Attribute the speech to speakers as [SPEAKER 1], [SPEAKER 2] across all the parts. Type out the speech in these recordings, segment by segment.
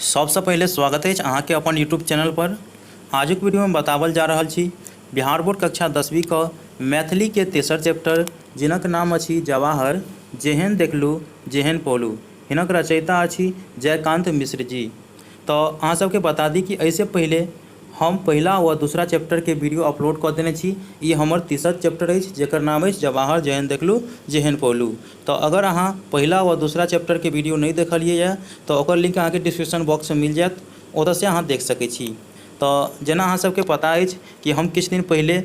[SPEAKER 1] सबसँ पहिले स्वागत अछि अहाँके अपन यूट्यूब चैनल पर। आजुक वीडियोमे बताओल जा रहल छी बिहार बोर्ड कक्षा 10वीं क मैथिलीके तेसर चैप्टर जिनक नाम अछि जवाहर जेहन देखलू जेहन पौलू। हिनक रचयिता अछि जयकांत मिश्र जी। तऽ अहाँ सबके बता दी कि एहिसँ पहिले हम पहिला व दूसरा चैप्टरके वीडियो अपलोड कऽ देने छी। ई हमर तेसर चैप्टर अछि जकर नाम अछि जवाहर जेहन देखलू जेहन पौलू। तऽ अगर अहाँ पहिला व दूसरा चैप्टरके वीडियो नहि देखलियै यऽ तऽ ओकर लिंक अहाँके डिस्क्रिप्शन बॉक्समे मिल जायत, ओतऽसँ अहाँ देख सकै छी। तऽ जेना अहाँ सबके पता अछि कि हम किछु दिन पहिले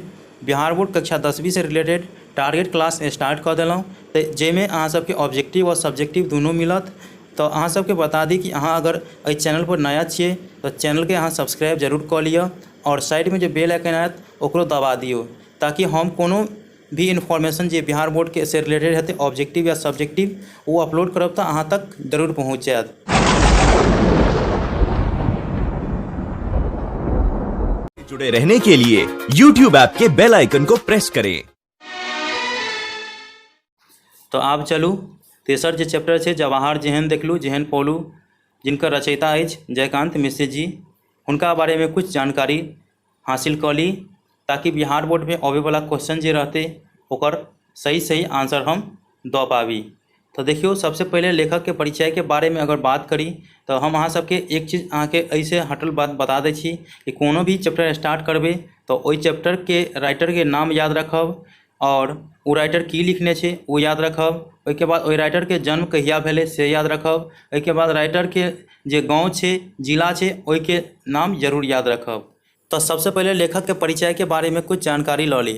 [SPEAKER 1] बिहार बोर्ड कक्षा 10वींसँ रिलेटेड टारगेट क्लास स्टार्ट कऽ देलहुँ, तऽ जाहिमे अहाँ सबके ऑब्जेक्टिव आओर सब्जेक्टिव दुनू मिलत। तऽ अहाँ सबके बता दी कि अहाँ अगर एहि चैनलपर नया छियै तऽ चैनलके अहाँ सब्सक्राइब जरूर कऽ लिअ आओर साइडमे जे बेल आइकन आयत ओकरो दबा दियौ, ताकि हम कोनो भी इन्फॉर्मेशन जे बिहार बोर्डके से रिलेटेड हेतै ऑब्जेक्टिव या सब्जेक्टिव ओ अपलोड करब तऽ अहाँ तक जरूर पहुँच जायत।
[SPEAKER 2] जुड़े रहने के लिए YouTube app के बेल आइकन को प्रेस करें।
[SPEAKER 1] तऽ आब चलू तेसर जे चैप्टर छै जवाहर जेहन देखलू जेहन पौलू, जिनकर रचयिता अछि जयकांत मिश्र जी, हुनका बारेमे कुछ जानकारी हासिल कऽ ली ताकि बिहार बोर्डमे अबैवला क्वेश्चन जे रहतै ओकर सही सही आंसर हम दऽ पाबी। तऽ देखियौ, सबसँ पहिले लेखकके परिचयके बारेमे अगर बात करी तऽ हम अहाँ सबके एक चीज अहाँके एहिसँ हटल बात बता दै छी कि कोनो भी चैप्टर स्टार्ट करबै तऽ ओहि चैप्टरके राइटरके नाम याद रखब आओर ओ राइटर की लिखने छै ओ याद रखब। ओहिके बाद ओहि राइटरके जन्म कहिया भेलै से याद रखब। ओहिके बाद राइटरके जे गाँव छै, जिला छै, ओहिके नाम जरूर याद रखब। तऽ सबसँ पहिले लेखकके परिचयके बारेमे कुछ जानकारी लऽ ली।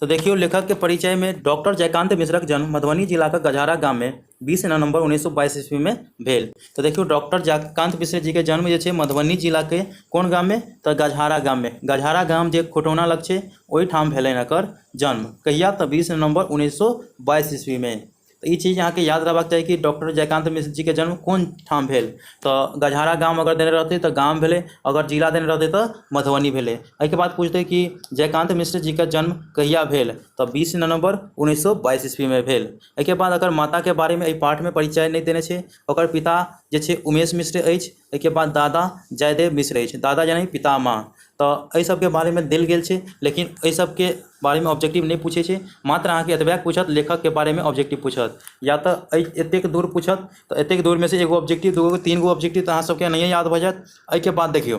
[SPEAKER 1] तऽ देखियौ, लेखकके परिचयमे डॉक्टर जयकांत मिश्रक जन्म मधुबनी जिलाके गजहारा गाममे 20 नवम्बर 1922 ईस्वीमे भेल। तऽ देखियौ, डॉक्टर जयकांत मिश्र जीके जन्म जे छै मधुबनी जिलाके कोन गाममे, तऽ गजहारा गाममे। गजहारा गाम जे खुटौना लग छै ओहिठाम भेलनि एकर जन्म। कहिया, तऽ 20 नवम्बर 1922 ईस्वीमे। तऽ ई चीज अहाँके याद रहबाक चाही कि डॉक्टर जयकांत मिश्र जीके जन्म कोन ठाम भेल। तऽ गजहारा गाम अगर देने रहतै तऽ गाम भेलै, अगर जिला देने रहतै तऽ मधुबनी भेलै। एहिके बाद पूछतै कि जयकांत मिश्र जीके जन्म कहिया भेल, तऽ 20 नवम्बर 1922 ईस्वीमे भेल। एहिके बाद अगर माताके बारेमे एहि पाठमे परिचय नहि देने छै, ओकर पिता जे छै उमेश मिश्र अछि, एहिके बाद दादा जयदेव मिश्र अछि, दादा यानी पितामह। तऽ एहि सबके बारेमे देल गेल छै, लेकिन एहि सबके बारेमे ऑब्जेक्टिव नहि पूछै छै। मात्र अहाँके एतबे पूछत, लेखकके बारेमे ऑब्जेक्टिव पूछत, या तऽ एहि एतेक दूर पूछत तऽ एतेक दूरमे से एगो ऑब्जेक्टिव, दूगो, तीन गो ऑब्जेक्टिव तऽ अहाँ सबके नहिए याद भऽ जायत। एहिके बाद देखियौ,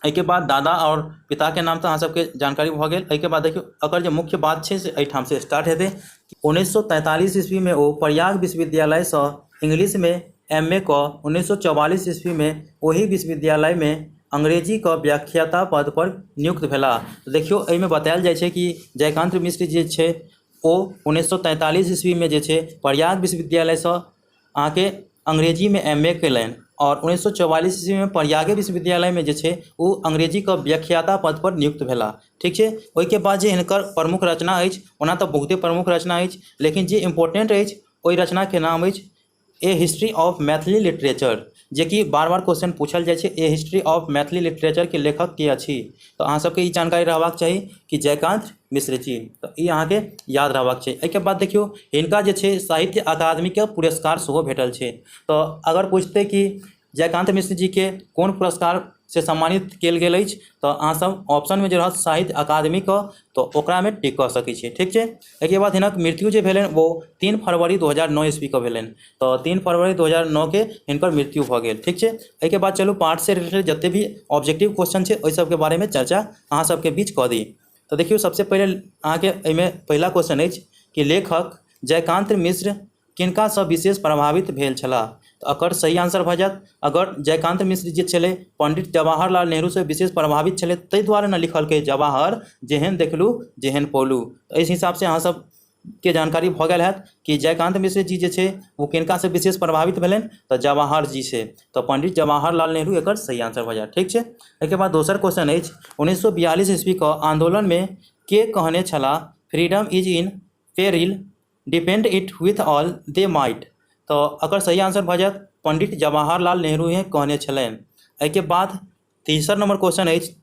[SPEAKER 1] एहिके बाद दादा आओर पिताके नाम तऽ अहाँ सबके जानकारी भऽ गेल। एहिके बाद देखियौ, एकर जे मुख्य बात छै से एहिठामसँ स्टार्ट हेतै। 1943 ईस्वीमे ओ प्रयाग विश्वविद्यालयसँ इंग्लिशमे एम ए कऽ 1944 ईस्वीमे ओहि विश्वविद्यालयमे अंग्रेजीके व्याख्याता पद पर नियुक्त भेलाह। देखियौ, एहिमे बतायल जाइ छै कि जयकांत मिश्र जे छै ओ 1943 ईस्वीमे जे छै प्रयाग विश्वविद्यालयसँ अहाँके अंग्रेजीमे एम ए कयलनि आओर 1944 ईस्वीमे प्रयागे विश्वविद्यालयमे जे छै ओ अंग्रेजीके व्याख्याता पद पर नियुक्त भेलाह। ठीक छै। ओहिके बाद जे हिनकर प्रमुख रचना अछि, ओना तऽ बहुते प्रमुख रचना अछि, लेकिन जे इम्पोर्टेंट अछि ओहि रचनाके नाम अछि a history of Maithili literature, जेकि बार बार क्वेश्चन पूछल जाइ छै। ए हिस्ट्री ऑफ मैथिली लिटरेचरके लेखक के अछि, तऽ अहाँ सबके ई जानकारी रहबाक चाही कि जयकांत मिश्र जी। तऽ ई अहाँके याद रहबाक चाही। एहिके बाद देखियौ, हिनका जे छै साहित्य अकादमीके पुरस्कार सेहो भेटल छै। तऽ अगर पूछतै कि जयकांत मिश्र जीके कोन पुरस्कार से सम्मानित कयल गेल अछि, तऽ अहाँ सब ऑप्शनमे जे रहत साहित्य अकादमीके, तऽ ओकरामे टिक कऽ सकै छियै। ठीक छै। एहिके बाद हिनक मृत्यु जे भेलनि ओ 3 फरवरी 2009 ईस्वीके भेलनि। तऽ 3 फरवरी 2009के हिनकर मृत्यु भऽ गेल। ठीक छै। एहिके बाद चलू पाठसँ रिलेटेड जते भी ऑब्जेक्टिव क्वेश्चन छै ओहि सबके बारेमे चर्चा अहाँ सबके बीच कऽ दी। तऽ देखियौ, सबसँ पहिले अहाँके एहिमे पहिला क्वेश्चन अछि कि लेखक जयकांत मिश्र किनकासँ विशेष प्रभावित भेल छलाह। तऽ एकर सही आंसर भऽ जायत, अगर जयकांत मिश्र जे छलै पंडित जवाहरलाल नेहरूसँ विशेष प्रभावित छलै, ताहि दुआरे ने लिखलकै जवाहर जेहन देखलू जेहन पौलू। एहि हिसाबसँ अहाँ सबके जानकारी भऽ गेल हैत कि जयकांत मिश्र जी जे छै ओ किनकासँ विशेष प्रभावित भेलनि, तऽ जवाहर जी से। तऽ पंडित जवाहरलाल नेहरू एकर सही आंसर भऽ जायत। ठीक छै। एहिके बाद दोसर क्वेश्चन अछि, 1942 ईस्वीके आंदोलनमे के कहने छलाह freedom is in peril defend it with all they might. तऽ एकर सही आंसर भऽ जायत पंडित जवाहरलाल नेहरू ही कहने छलनि। एहिके बाद तेसर नंबर क्वेश्चन अछि,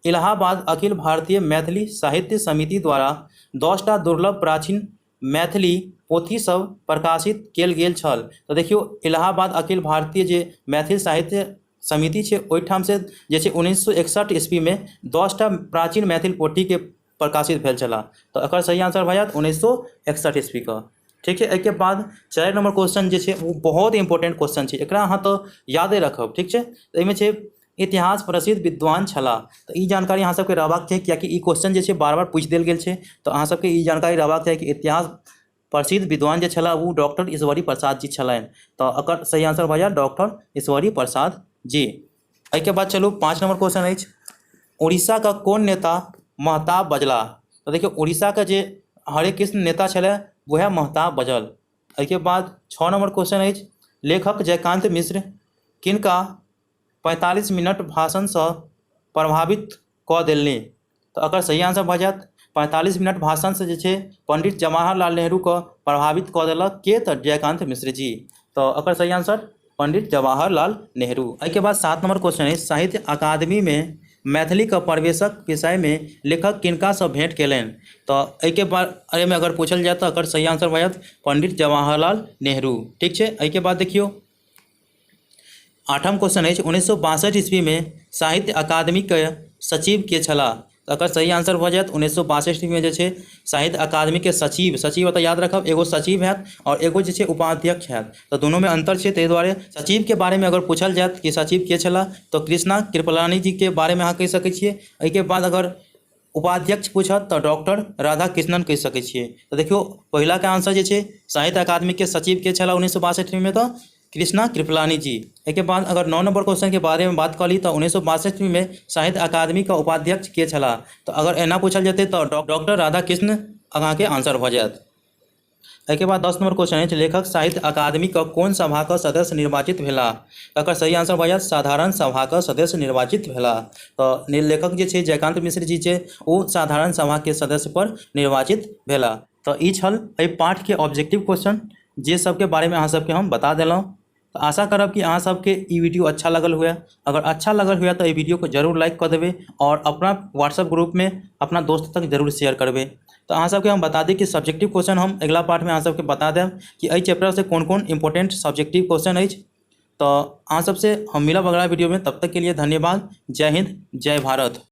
[SPEAKER 1] इलाहाबाद अखिल भारतीय मैथिली साहित्य समिति द्वारा 10टा दुर्लभ प्राचीन मैथिली पोथी सब प्रकाशित कयल गेल छल। तऽ देखियौ, इलाहाबाद अखिल भारतीय जे मैथिली साहित्य समिति छै ओहिठामसँ जे छै 1961 ईस्वीमे 10टा प्राचीन मैथिल पोथीके प्रकाशित भेल छलाह। तऽ एकर सही आंसर भऽ जायत 1961 ईस्वीके। ठीक छै, एहिके बाद 4 नंबर क्वेश्चन जे छै ओ बहुत इम्पोर्टेंट क्वेश्चन छै, एकरा अहाँ तऽ यादे रखब। ठीक छै, एहिमे छै इतिहास प्रसिद्ध विद्वान छलाह, तऽ ई जानकारी अहाँ सबके रहबाक चाही, कियाकि ई क्वेश्चन जे छै बार बार पूछि देल गेल छै, तऽ अहाँ सबके ई जानकारी रहबाक चाही कि इतिहास प्रसिद्ध विद्वान जे छलाह ओ डॉक्टर ईश्वरी प्रसाद जी छलनि। तऽ एकर सही आंसर भऽ जायत डॉक्टर ईश्वरी प्रसाद जी। एहिके बाद चलू 5 नंबर क्वेश्चन अछि, उड़ीसाके कोन नेता महताब बजलाह? तऽ देखियौ उड़ीसाके जे हरे कृष्ण नेता छलै वएह महताब बजल। एहिके बाद 6 नंबर क्वेश्चन अछि, लेखक जयकांत मिश्र किनका 45 मिनट भाषणसँ प्रभावित कऽ देलनि? तऽ एकर सही आंसर भऽ जायत 45 मिनट भाषणसँ जे छै पंडित जवाहरलाल नेहरूके प्रभावित कऽ देलक के? तऽ जयकांत मिश्र जी। तऽ एकर सही आंसर पंडित जवाहरलाल नेहरू। एहिके बाद 7 नंबर क्वेश्चन अछि, साहित्य अकादमीमे मैथिलीके प्रवेशक विषयमे लेखक किनकासँ भेंट केलनि? तऽ एहिके बारेमे अगर पूछल जाय तऽ एकर सही आंसर भऽ जायत पंडित जवाहरलाल नेहरू। ठीक छै, एहिके बाद देखियौ 8म क्वेश्चन अछि, 1962 ईस्वीमे साहित्य अकादमीके सचिव के छलाह? तऽ एकर सही आंसर भऽ जायत 1962 ईस्वीमे जे छै साहित्य अकादमीके सचिव, सचिव ओतऽ याद रखब एगो सचिव हैत आओर एगो जे छै उपाध्यक्ष हैत, तऽ दुनूमे अंतर छै, ताहि दुआरे सचिवके बारेमे अगर पूछल जायत कि सचिव के छलाह तऽ कृष्णा कृपलानी जीके बारेमे अहाँ कहि सकै छियै। एहिके बाद अगर उपाध्यक्ष पूछत तऽ डॉक्टर राधा कृष्णन कहि सकै छियै। तऽ देखियौ पहिलाके आंसर जे छै साहित्य अकादमीके सचिव के छलाह 1962 में तऽ कृष्णा कृपलानी जी। एहिके बाद अगर 9 नंबर क्वेश्चन के बारे में बात करी तऽ 1962 में साहित्य अकादमी के उपाध्यक्ष के छलाह? तऽ अगर एना पूछल जेतै तऽ डॉक्टर राधा कृष्ण अहाँके आंसर भऽ जायत। एहिके बाद 10 नंबर क्वेश्चन अछि, लेखक साहित्य अकादमी के कोन सभा के सदस्य निर्वाचित भेलाह? एकर सही आंसर भऽ जायत साधारण सभा के सदस्य निर्वाचित भेलाह। तऽ लेखक जे छै जयकांत मिश्र जी छै ओ साधारण सभा के सदस्य पर निर्वाचित भेलाह। तऽ ई छल एहि पाठके ऑब्जेक्टिव क्वेश्चन जे सबके बारेमे अहाँ सबके हम बता देलहुँ। तऽ आशा करब कि अहाँ सबके ई वीडियो अच्छा लगल हुए। अगर अच्छा लगल हुए तऽ एहि वीडियो को जरूर लाइक कऽ देबै और अपना व्हाट्सएप ग्रुपमे अपना दोस्त तक जरूर शेयर करबै। तऽ अहाँ सबके हम बता दी कि सब्जेक्टिव क्वेश्चन हम अगिला पाठमे अहाँ सबके बता देब कि एहि चैप्टरसँ कोन कोन इम्पोर्टेंट सब्जेक्टिव क्वेश्चन अछि। तऽ अहाँ सबसे हम मिलब अगला वीडियो में, तब तक के लिए धन्यवाद। जय हिंद, जय भारत।